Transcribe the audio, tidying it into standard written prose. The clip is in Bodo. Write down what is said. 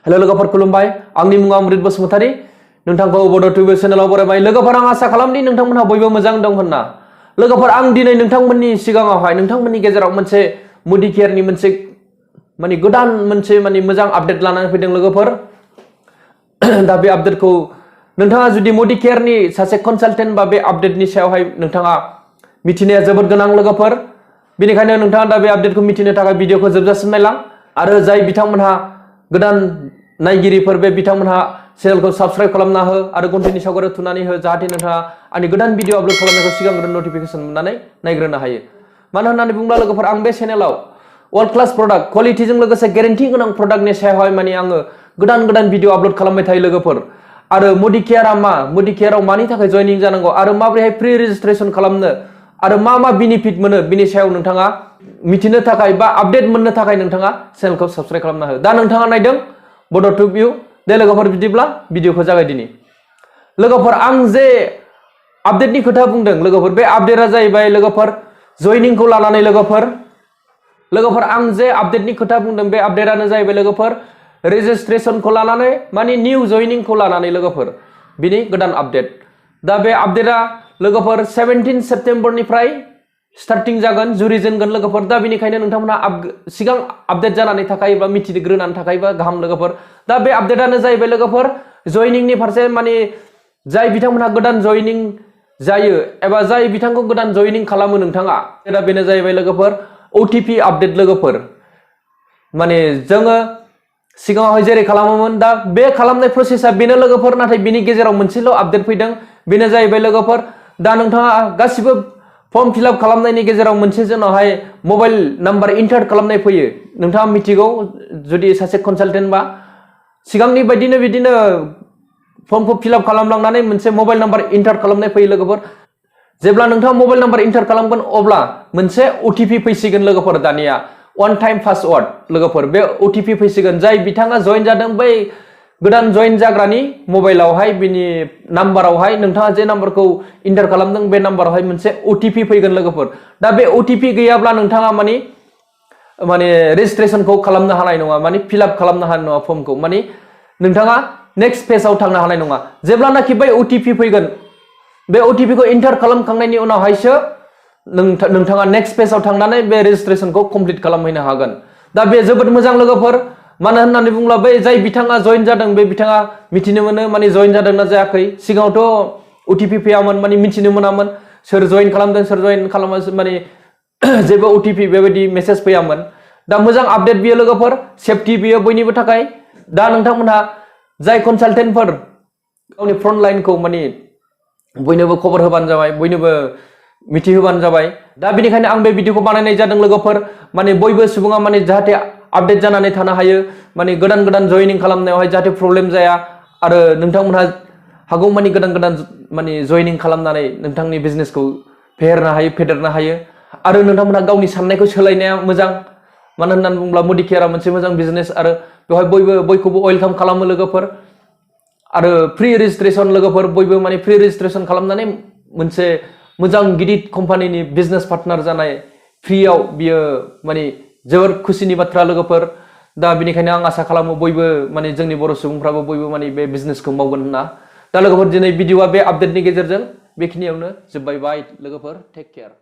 हेलो लोगोफोर खुलुमबाय आंनि मुङा अमृत बसुमतारी नोंथांखौ बड' टिभि चेनेलाव बरायबाय लोगोफोर आं आसा खालामदि नोंथांमोनहा बयबो मोजां दं होनना लोगोफोर आं दिनै नोंथांमोननि सिगाङावहाय नोंथांमोननि गेजेराव मोनसे मुदि केयारनि मोनसे गोदान मोनसे मोजां आपडेट लानानै फैदों लोगोफोर दा बे आपडेटखौ नोंथाङा जुदि मुदि केयारनि सासे कनसालटेन्ट बा बे आपडेटनि सायावहाय नोंथाङा मिथिनाया जोबोद गोनां लोगोफोर बेनिखायनो नोंथाङा दा बे आपडेटखौ मिथिनो थाखाय भिडिअखौ जोबजासिम नायलां आरो जाय बिथांमोनहा गोदान नायगिरिफोर बे बिथांमोनहा चेनेलखौ साबस्क्राइब खालामना हो आरो घन्टिनि सावगारियाव थुनानै हो जाहाथे नोंथाङा आंनि गोदान भिडिअ आपलोड खालामनायखौ सिगांग्रो नटिफिकेसन मोननानै नायग्रोनो हायो मानो होननानै बुङोब्ला लोगोफोर आं बे चेनेलाव वर्ल्ड क्लास प्रडाक्ट क्वालिटिजों लोगोसे ग्यारेन्टि गोनां प्रडाक्टनि सायावहाय आङो गोदान भिडिअ आपलोड खालामबाय थायो लोगोफोर आरो मुदि केयारा मा मुदि केयाराव मानि थाखाय जयनिं जानांगौ आरो माबोरैहाय प्रि रेजिस्ट्रेसन खालामनो आरो मा बेनिफिट मोनो बिनि सायाव नोंथाङा मिथिनो थाखाय बा आपडेट मोननो थाखाय नोंथाङा चेनेलखौ साबस्क्राइब खालामना हो दा नोंथाङा नायदों बड' टिभि दे लोगोफोर बिदिब्ला भिडिअखौ जागायदिनि लोगोफोर आं जे आपडेटनि खोथा बुंदों लोगोफोर बे आपडेटआ जाहैबाय लोगोफोर जयनिंखौ लानानै लोगोफोर आं जे आपडेटनि खोथा बुंदों बे आपडेटआनो जाहैबाय लोगोफोर रेजिस्ट्रेसनखौ लानानै निउ जयनिंखौ लानानै लोगोफोर बिनि गोदान आपडेट दा बे आपडेटआ लोगोफोर 17 सेप्तेम्बरनिफ्राय स्टार्टिं जागोन जुरिजेनगोन लोगोफोर दा बेनिखायनो नोंथांमोनहा सिगां आपडेट जानानै थाखाय बा मिथिग्रोनानै थाखाय बा गाहाम लोगोफोर दा बे आपडेटआनो जाहैबाय लोगोफोर जयनिंनि फारसे जाय बिथांमोनहा गोदान जयनिं जायो एबा जाय बिथांखौ गोदान जयनिं खालामो नोंथाङा दा बेनो जाहैबाय लोगोफोर OTP आपडेट लोगोफोर जोङो सिगाङावहाय जेरै खालामोमोन दा बे खालामनाय प्रसेसआ बेनो लोगोफोर नाथाय बिनि गेजेराव मोनसेल' आपडेट फैदों बेनो जाहैबाय लोगोफोर दा नोंथाङा गासिबो फर्म फिलआप खालामनायनि गेजेराव मोनसे जोंनावहाय मबाइल नाम्बार इन्टार खालामनाय फैयो नोंथाङा मिथिगौ जुदि सासे कनसालटेन्ट बा सिगांनि बायदिनो बिदिनो फर्मखौ फिलआप खालामलांनानै मोनसे मबाइल नाम्बार इन्टार खालामनाय फैयो लोगोफोर जेब्ला नोंथाङा मबाइल नाम्बार इन्टार खालामगोन अब्ला मोनसे OTP फैसिगोन लोगोफोर दानिया वान टाइम पासवर्ड लोगोफोर बे OTP फैसिगोन जाय बिथाङा जइन जादों बै गोदान जइन जाग्रानि मबाइलावहाय बिनि नाम्बारावहाय नोंथाङा जे नाम्बारखौ इन्टार खालामदों बे नाम्बारावहाय मोनसे OTP फैगोन लोगोफोर दा बे OTP गैयाब्ला नोंथाङा रेजिस्ट्रेसनखौ खालामनो हानाय नङा फिलआप खालामनो हानाय नङा फर्मखौ नोंथाङा नेक्स्ट पेजआव थांनो हानाय नङा जेब्लानाखि बै OTP फैगोन बे OTP खौ इन्टार खालामखांनायनि उनावहायसो नोंथाङा नेक्स्ट पेजआव थांनानै बे रेजिस्ट्रेसनखौ कमप्लिट खालामहैनो हागोन दा बे जोबोद मोजां लोगोफोर मानो होननानै बुङोब्ला बै जाय बिथाङा जइन जादों बे बिथाङा मिथिनो मोनो जइन जादोंना जायाखै सिगाङावथ' OTP फैयामोन मिथिनो मोनामोन सोर जइन खालामदों सोर जइन खालामासै जेबो OTP बेबायदि मेसेज फैयामोन दा मोजां आपडेट बियो लोगोफोर सेफटि बियो बयनिबो थाखाय दा नोंथांमोनहा जाय कनसालटेन्टफोर गावनि फ्रन्ट लाइनखौ बयनोबो खबर होबानो जाबाय बयनोबो मिथिहोबानो जाबाय दा बेनिखायनो आं बे भिडिअखौ बानायनाय जादों लोगोफोर बयबो सुबुङा जाहाथे आपडेट जानानै थानो हायो गोदान जयनिं खालामनायावहाय जाहाथे प्रब्लेम जाया आरो नोंथांमोनहा हागौमानि गोदान जयनिं खालामनानै नोंथांनि बिजनेसखौ फेहेरनो हायो फेदेरनो हायो आरो नोंथांमोनहा गावनि साननायखौ सोलायनाया मोजां मानो होननानै बुङोब्ला मुदि केयारा मोनसे मोजां बिजनेस आरो बेवहाय बयखौबो वेलकाम खालामो लोगोफोर आरो फ्रि रेजिस्ट्रेसन लोगोफोर बयबो फ्रि रेजिस्ट्रेसन खालामनानै मोनसे मोजां गिदिर कम्पानिनि बिजनेस पार्टनार जानाय फ्रियाव बियो जोबोर खुसिनि बाथ्रा लोगोफोर दा बेनिखायनो आं आसा खालामो बयबो जोंनि बर' सुबुंफ्राबो बयबो बे बिजनेसखौ मावगोन होनना दा लोगोफोर दिनै भिडिअआ बे आपडेटनि गेजेरजों बेखिनियावनो जोब्बाय बाय लोगोफोर टेक केयार